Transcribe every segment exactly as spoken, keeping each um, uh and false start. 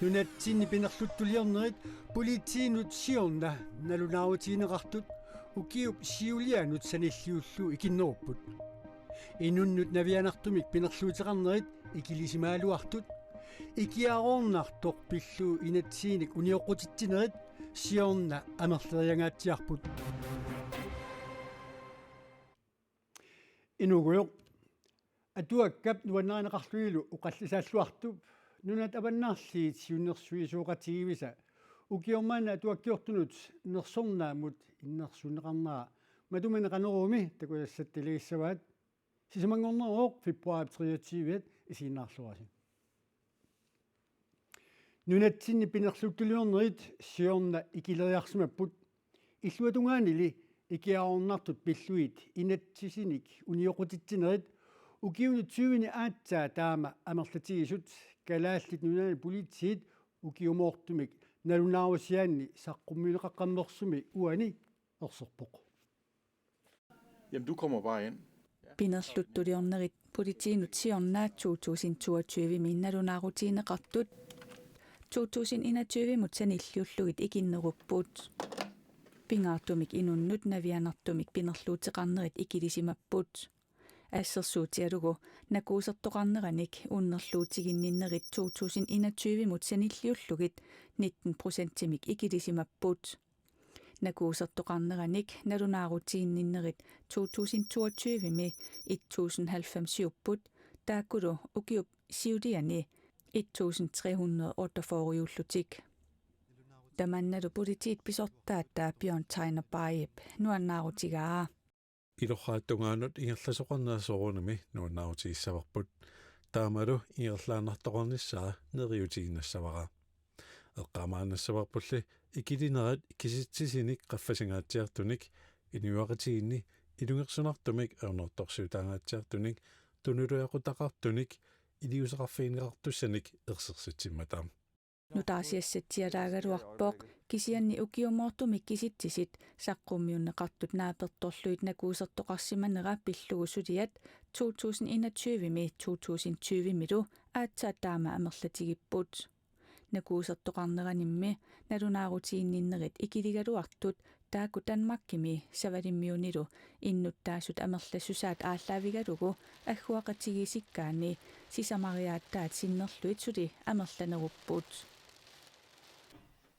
Nunatsinni pinerluttuliornerit politiinut siorna nalunaarutigineqartut ukiup siulianut sanilliullugu ikinnerupput. Inunnut navianartumik pinerluuteqarnerit ikilisimagaluartut ikiaroornartoq pillugu inatsisinik unioqqutitsinerit siorna amerleriangaatsiarput. Inuugujoq. Atuakkap nuannarineqarlunilu oqallisaalluartup Nunat Avannaarliit siunnersuisoqatigiivisa ukioq manna atuakkiortunut nersornaammut innersuunneqarnera matumani Qanoroomi takusassatsilissavaat. Sisamanngorneruvoq februaarip treogtyve isiginnaarluarisi. Nunatsinni pinerluttuliornerit siorna ikileriarsimapput. Illuatungaanili ikiaroornartut pillugit inatsisinik unioqqutitsinerit ukiuni tyveni aatsaat taama amerlatigisut Kalaallit Nunaanni politiit ukiumoortumik nalunaarusiaanni saqqummiunneqaqqammersumi uani erserpoq. Jamen, du kommer bare ind. Pinerluttuliornerit politiinut siorna to tusind toogtyve-mi nalunaarutigineqartut to tusind enogtyve-mut sanilliullugit ikinnerupput. Pingaartumik inunnut navianartumik pinerluuteqarnerit ikilisimapput. Assersuutigalugu nakuusertoqarneranik unnerluutiginninnerit to tusind enogtyve-mut sanilliullugit nitten procentimik ikilisimapput. Nakuusertoqarneranik nalunaarutiginninnerit to tusind toogtyve-mi et tusind halvfemsiupput, taakkulu ukiup siuliani et tusind tre hundrede otteogfyrreullutik. Tamannalu politiit pisortaata Bjørn Tejner Baib nuannaarutigaa. Ilorraap tungaanut ingerlasoqarnera soorunami nuannaarutigissavarput. Taamalu ingerlaannartoqarnissaa neriuutiginnassavara. Eqqaamaannassavarpulli ikilinerat kisitsisinik qaffasingaatsiartunik, inuiaqatigiinni ilungersunartumik ajornartorsiutangaatsiartunik, tunuliaqutaqartunik, iliuuseqarfigineqartussanik ersersitsimmata. Nutaarsiassatsialaagaluarpoq kisianni ukiumoortumik kisitsisit saqqummiunneqartut naapertorlugit nakuusertoqarsimanera pillugu suliat to tusind enogtyve-mi to tusind tyve-milu aatsaat taama amerlatigipput. Nakuusertoqarneranimmi nalunaarutiginninnerit ikiligaluartut taakku Danmarkimi Savalimmiunilu innuttaasut amerlassusaat aallaavigalugu agguaqatigiissikkaanni sisamariaataat sinnerlugit suli amerlanerupput.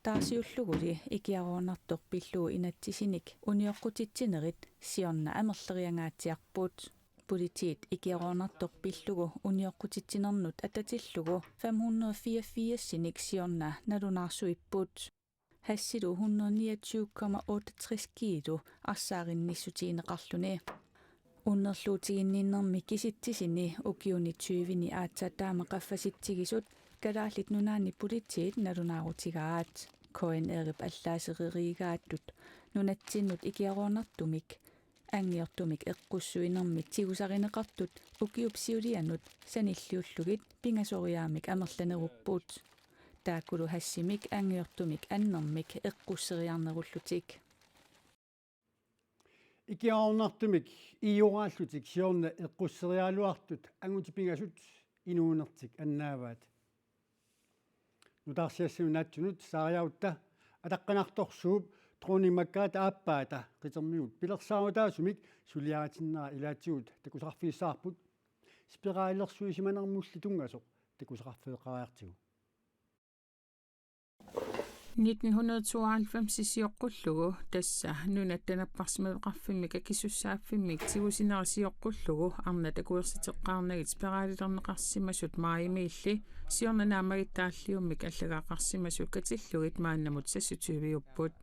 Taarsiulluguli ikiaroornartoq pillugu inatsisinik unioqqutitsinerit siorna amerleriangaatsiarput. Politiit ikiaroornartoq pillugu unioqqutitsinernut atatillugu fem hundrede fireogfirsinik siorna nalunaarsuipput. Hashilu hundrede niogtyve komma otteogtres kilo arsaaginnissutigineqarluni. Unnerluutiginninnermi kisitsisini ukiuni tyveni aatsaat taama qaffasitsigisut Kalaallit Nunaanni politiit nalunaarutigaat. K N R-ip allaasereriigaattut nunatsinnut ikiaroornartumik anngiortumik eqqussuinermik tigusarineqartut ukiup siulianut sanilliullugit pingasoriaammik amerlanerupput. Taakkulu hashimik anngiortumik annermik eqqusseriarnerullutik. Ikiaroornartumik ioraallutik siorna eqqusseriaraluartut angutit pingasut inuunertik annaavaat. Nutaarsiassanut naatsunut saariarutta ataqqinartorsuup Dronning Margrethe aappaata qitermigut pilersaarutaasumik suliaritinnera ilaatigut takusaqarfigissavarput. Spiraalilersuisimanermulli tunngasoq takusaqarfeqariartigu. Nitten hundrede tooghalvfems sioqqullugu, tassa nunatta napparsimmaveqarfimmik akisussaaffimmik tigusinera sioqqullugu, arnat akuersateqqaarnagit spiraalilerneqarsimasut maajimiilli siorna naammagittaalliummik allagaqarsimasut katillugit maannamut seksogtyveupput.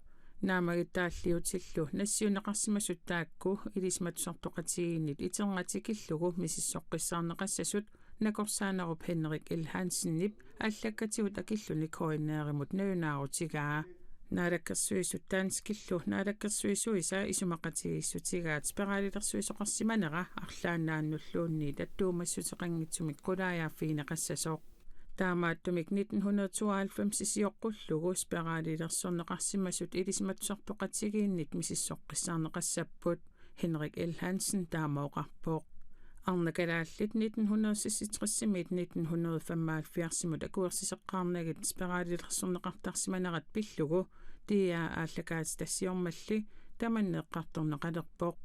Naammagittaalliutillu nassiunneqarsimasut taakku Ilisimatusartoqatigiinnit iterngaatikillugu misissoqqissaarneqassasut nakorsaanerup Henrik L. Hansenip allakkatigut akilluni K N R-imut nalunaarutigaa. Naalakkersuisut danskillu naalakkersuisuisa isumaqatigiissutigaat spiraalilersuisoqarsimanera arlaannaannulluunniit attuumassuteqanngitsumik qulaajaaffigineqassasoq. Taamaattumik nitten hundrede tooghalvfems sioqqullugu spiraalilersorneqarsimasut Ilisimatusartoqatigiinnit misissoqqissaarneqassapput. Henrik L. Hansen taama oqarpoq. Arnat kalaallit nitten hundrede seksogtres-imiit nitten hundrede femoghalvfjerds-imut akuersiseqqaarnagit spiralilersorneqartarsimanerat pillugu D R aallakaatitassiormalli tamanna eqqartorneqalerpoq.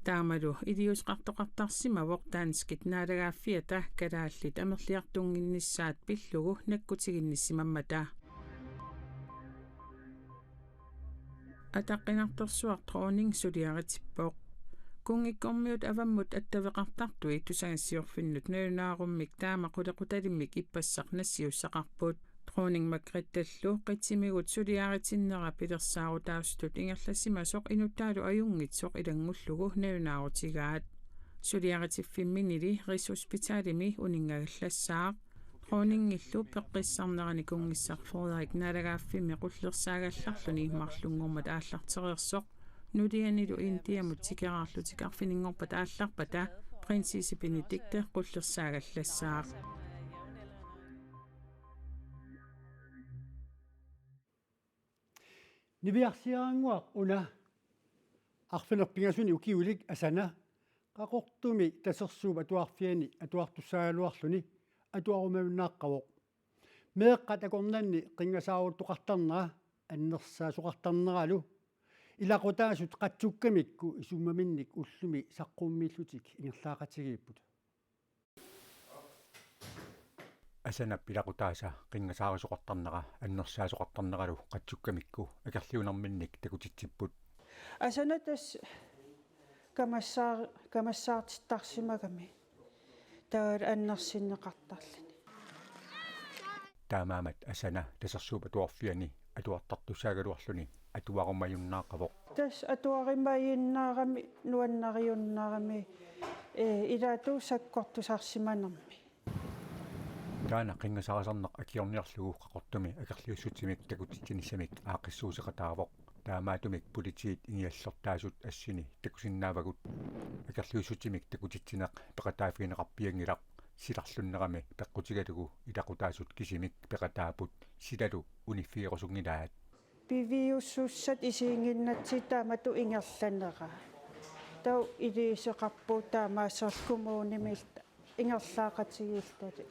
Taamalu iliuuseqartoqartarsimavoq danskit naalagaaffiata kalaallit amerliartunnginnissaat pillugu nakkutiginnissisimammata. Ataqqinartorsuaq dronning suliaritippoq. Kunngikkormiut avammut attaveqartartui tusagassiorfinnut nalunaarummik taama qulequtalimmik ippassaq nassiussaqarput. Dronning Margrethellu qitsimigut suliaritinnera pilersaarutaasutut ingerlasimasoq inuttaalu ajunngitsoq ilanngullugu nalunaarutigaat. Suliaritiffimminili Rigshospitalimi uninngagallassaaq. Dronningillu peqqissaarnerani kunngissaq Frederik naalagaaffimmi qullersaagallarluni marlunngormat aallartereersoq. Nulianilu Indiamut tikeraarlutik arfininngorpat aallarpata prinsesse Benedikte qullersaagallassaaq. Niviarsiarannguaq una arfineq-pingasuni ukiulik Asana Qaqortumi Tasersuup Atuarfiani atuartussaagaluarluni atuarumajunnaarqavoq. Meeqqat akornanni qinngasaaruttoqartarnera annersaasoqartarneralu ilaqutaasut qatsukkamikku isummaminnik ullumi saqqummiillutik ingerlaaqatigiipput. Asanap ilaqutaasa qinngasaarisoqartarnera annersaasoqartarneralu qatsukkamikku akerliunerminnik takutitsipput. Asana tassa kamassaar-, kamassaartittarsimagami taavalu annersinneqartarluni. Taamaammat Asana Tasersuup Atuarfiani atuartartussaagaluarluni atuarumajunnaarqavoq. Tassa atuarumajunnaarami nuannariunnaarami, ee, ilaatigut sakkortusarsimanermi. Taanna qinngasaarisarneq akiorniarlugu Qaqortumi akerliussutsimik takutitsinissamik aaqqissuusseqataavoq. Taamaattumik politiit ingiallortaasut assini takusinnaavagut. Akerliussutsimik takutitsineq peqataaffigineqarpianngilaq, silarlunnerami peqqutigalugu ilaqutaasut kisimik peqataapput, silalu uniffigerusunngilaat. Piviusussat isiginnginnatsigit taamatut ingerlanera. Taava iliuuseqarpugut taamaasilluni kommunimillu ingerlaaqatigiillutalu.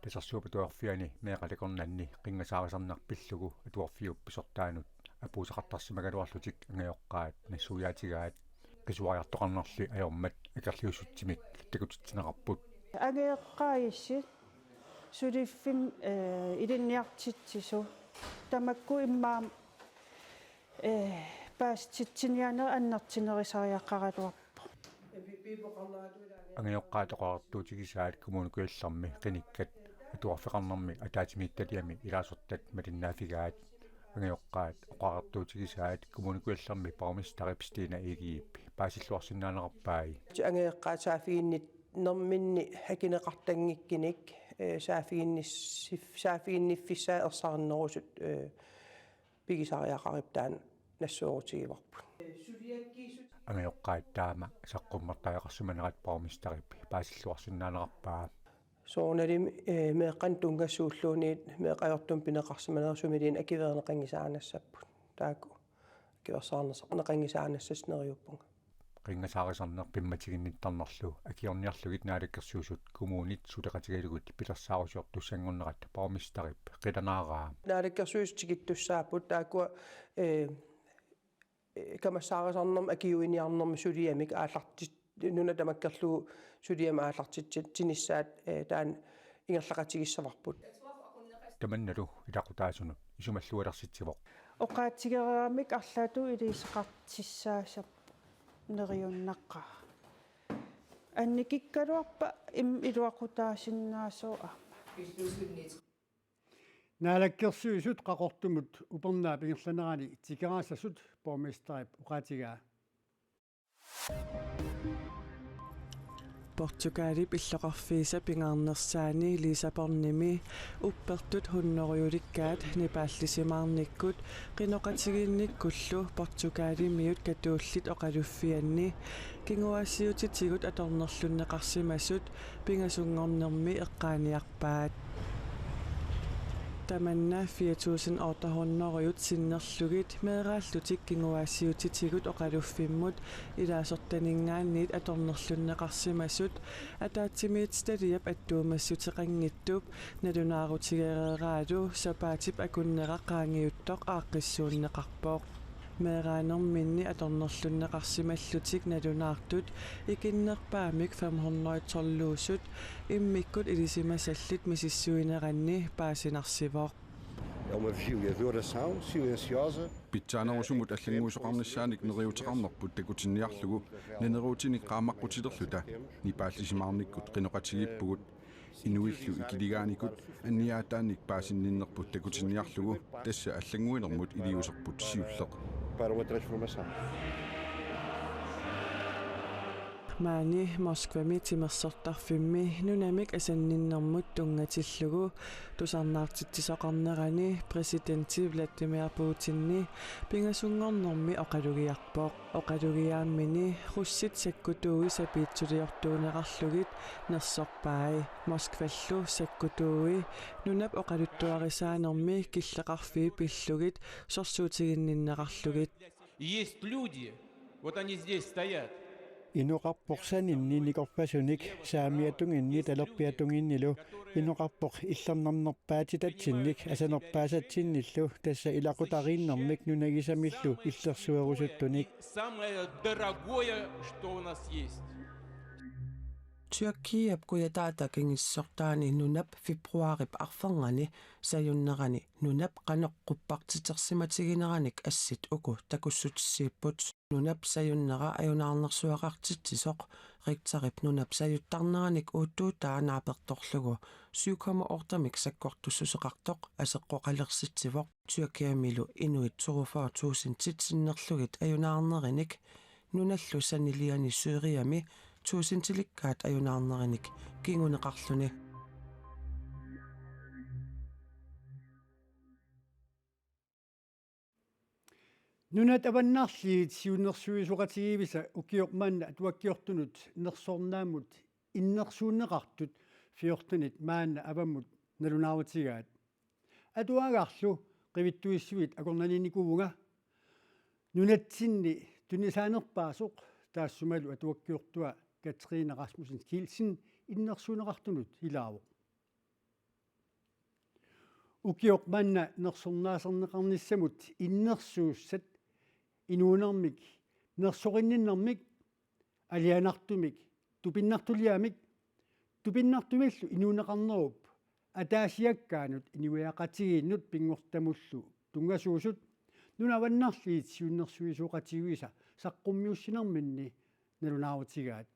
Tasersuup Atuarfiani meeqqat akornanni qinngasaarisarneq pillugu atuarfiup pisortaanut apuusaqartarsimagaluarlutik angajoqqaat nassuiaatigaat. Qisuariartoqarnerli ajormat akerliussutsimik takutitsineqarput. Angajoqqaat issi suliffimmi, ee, ilinniartitsisut tamakku immaqa, ee, paasititsiniaaneq annertunerusariaqaraluarpoq. Angajoqqaat oqariartuutigisaat Kommune Kujallermi qinikkat atuarfeqarnermi ataatsimiititaliami ilaasortat malinnaaffigaat. Angajoqqaat oqariartuutigisaat Kommune Kujallermi borgmesterip Stine Egedep paasilluarsinnaanerarpai. Angajoqqaat saaffiginninnerminni akineqartanngikkunik, ee, saaffiginniffis-, saaffiginniffissaat ersarinnerusut, ee, pigisariaqaripput taanna nassuerutigivarput. Angajoqqaat taama saqqummertariaqarsimanerat borgmesterip paasilluarsinnaanerarpaa. Soorunalimi, ee, meeqqanut tunngassuulluunniit meeqqat ajortumik pineqarsimanerat sumiluunniit akuerineqanngisaannassapput. Taakku akuersaarneqanngisaannassasut neriuppunga. Qinngasaarisarneq pimmatiginnittarnerlu akiorniarlugit Naalakkersuisut kommunit suleqatigalugit pilersaarusiortussanngornerat borgmesterip qilanaaraa. Naalakkersuisut tikittussaapput taakkua, ee, ee, kamassaarisarnermik akiuiniarnermik suliamik aallartit-, nuna tamakkerlugu suliamik aallartitsinissaat, ee, taanna ingerlaqatigissavarput. Tamannalu ilaqutaasunut isumallualersitsivoq. Oqaatigereeramik arlaatigut iliuuseqartussaassapput neriunnaqqaa. Annikikkaluarpat im-, iluaqutaasinnaasoq aamma. Naalakkersuisut Qaqortumut upernaap ingerlanerani tikeraassasut borgmesterip oqaatigaa. Portugalip illoqarfiisa pingaarnersaani Lissabonimi uppertut hunnorujulikkaat nipaallisimaarnikkut qinoqatigiinnikkullu Portugalimiut katuullit oqaluffianni kinguaassiuutitigut atornerlunneqarsimasut pingasunngornermi eqqaaniarpaat. Tamanna fire tusind otte hundrede sinnerlugit meeraallutik kinguaassiuutitigut oqaluffimmut ilaasortaninngaanniit atornerlunneqarsimasut ataatsimiititaliap attuumassuteqanngitsup nalunaarutigereeraalu sapaatip akunnera qaangiuttoq aaqqissuunneqarpoq. Meeraanerminni atornerlunneqarsimallutik nalunaartut ikinnerpaamik fem hundrede tolv-usut immikkut ilisimasallit misissuineranni paasinarsivoq. É uma vigia de oração silenciosa. Pitsaanerusumut allannguisoqarnissaanik neriuteqarnerput takutinniarlugu naneruutinik qaammaqqutilerluta nipaallisimaarnikkut qinoqatigiippugut. Inuillu ikiligaannikut anniaataannik paasinninnerput takutinniarlugu tassa allannguinermut iliuuserput siulleq. Para uma transformação. Maani Moskvami timersortarfimmi nunamik asanninnermut tunngatillugu tusarnaartitsisoqarnerani præsidenti Vladimir Putini pingasunngornermi oqalugiarpoq. Oqalugiaammini russit sakkutuui sapiitsuliortuunerarlugit nersorpai. Moskvallu sakkutuui nunap oqaluttuarisaanermi killeqarfii pillugit sorsuutiginninnerarlugit. Есть люди, вот они здесь стоят. Inoqarpoq saninni nikorfasunik saamiatunginni talerpiatunginnilu inoqarpoq illernarnerpaatitatsinnik asanerpaasatsinnillu tassa ilaqutariinnermik nunagisamillu illersuerusuttunik. Самое дорогое, что у нас есть. Tyrkiap kujataata kangissortaani nunap februaarip arfernganni sajunnerani nunap qanoq quppartitersimatigineranik assit uku takussutissiipput. Nunap sajunnera ajunaarnersuaqartitsisoq Richterip nunap sajuttarneranik uuttuutaa naapertorlugu syv komma otte-mik sakkortussuseqartoq aseqqoqalersitsivoq. Tyrkiamilu inuit toogfyrre tusinditsinnillugit ajunaarnerinik nunallu saniliani Syriami tuusintilikkaat ajunaarnerinik kinguneqarluni. Nunat Avannarliit siunnersuisoqatigiivisa ukioq manna atuakkiortunut nersornaammut innersuunneqartut fjortenit maanna avammut nalunaarutigaat. Atuagarlu qivittuissuit akornanniinnikuuvunga. Nunatsinni tunisaanerpaasoq taassumalu atuakkiortua Katrine Rasmussen Kielsen innersuunneqartunut ilaavoq. Ukioq manna nersornaaserneqarnissamut innersuussat inuunermik, nersorinninnermik, alianartumik, tupinnartuliamik, tupinnartumillu inuuneqarnerup ataasiakkaanut inuiaqatigiinnut pinngortamullu tunngasuusut Nunat Avannarliit siunnersuisoqatigiisa saqqummiussinerminni nalunaarutigaat.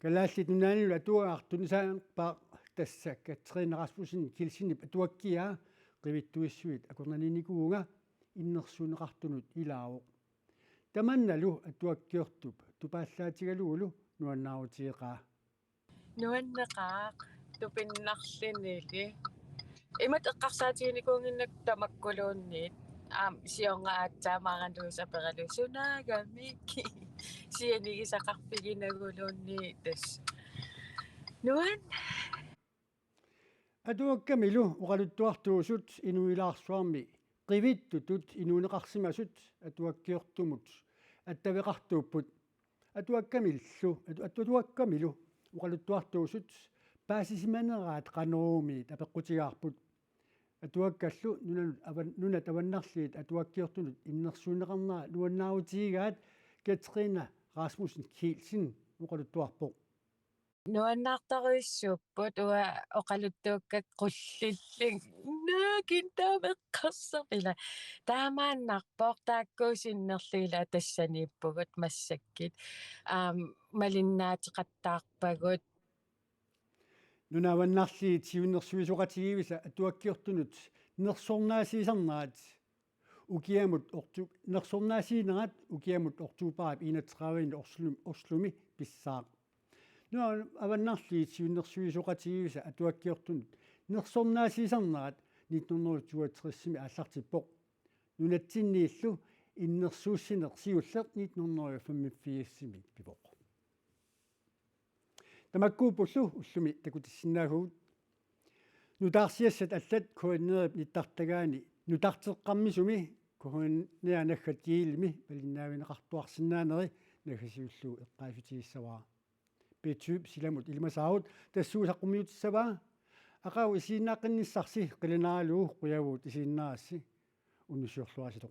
Kalaallit Nunaannilu atuagaq tunisaanerpaaq tassa Katrine Rasmussen Kielsenip atuakkiaa qivittuissuit akornanniinnikuuvunga innersuunneqartunut ilaavoq. Tamannalu atuakkiortup tupaallaatigalugulu nuannaarutigeqaa. Nuanneqaaq tupinnarlunili. Imatut eqqarsaatiginikuunnginnakku tamakkuluunniit. Aamma siorna aatsaat Maranduusa aperalugu sunaagamik. Sianigisaqarfiginaguluunniit tassa. Nuan. Atuakkamilu oqaluttuartuusut inuilaarsuarmi qivittutut inuuneqarsimasut atuakkiortumut attaveqartuupput. Atuakkamillu, atu-, atu-, atuakkamilu oqaluttuartuusut paasisimaneraat qanoruumiit apeqqutigaarput. Atuakkallu nunanut avan-, Nunat Avannarliit atuakkiortunut innersuunneqarnera nuannaarutigigaat Katrine Rasmussen Kielsen oqaluttuarpoq. Nuannaartorujussuupput uanga oqaluttuakkat qullillugit. Naakin taama eqqarsarpara. Taamaannarpoq taakku sinnerlugit tassaniippugut massakkut. Aamma malinnaateqattaarpagut. Nunat Avannarliit siunnersuisoqatigiivisa atuakkiortunut nersornaasiisarnerat ukiamut oktu-, nersornaasiinerat ukiamut oktobarip enogtredive Oslum-, Oslumi pissaaq. Nunat Avannarliit siunnersuisoqatigiivisa atuakkiortunut nersornaasiisarnerat nitten hundrede toogtresimi aallartippoq. Nunatsinniillu innersuussineq siulleq nitten hundrede femogfirsimi pivoq. Tamakkuuppullu ullumi takutissinnaagavut. Nutaarsiassat allat KNR-ip nittartagaani nutarteqqammisumi KNR naggat gmail-imi malinnaavigineqartuarsinnaaneri naggasiullugu eqqaaffigitigissavara. P tyve silamut ilimasaarut tassuuna saqqummiutissavaa. Aqagu isiginnaaqqinnissaasi qilanaaralugu qujavugut isiginnaarassi, unnussiorluarisi.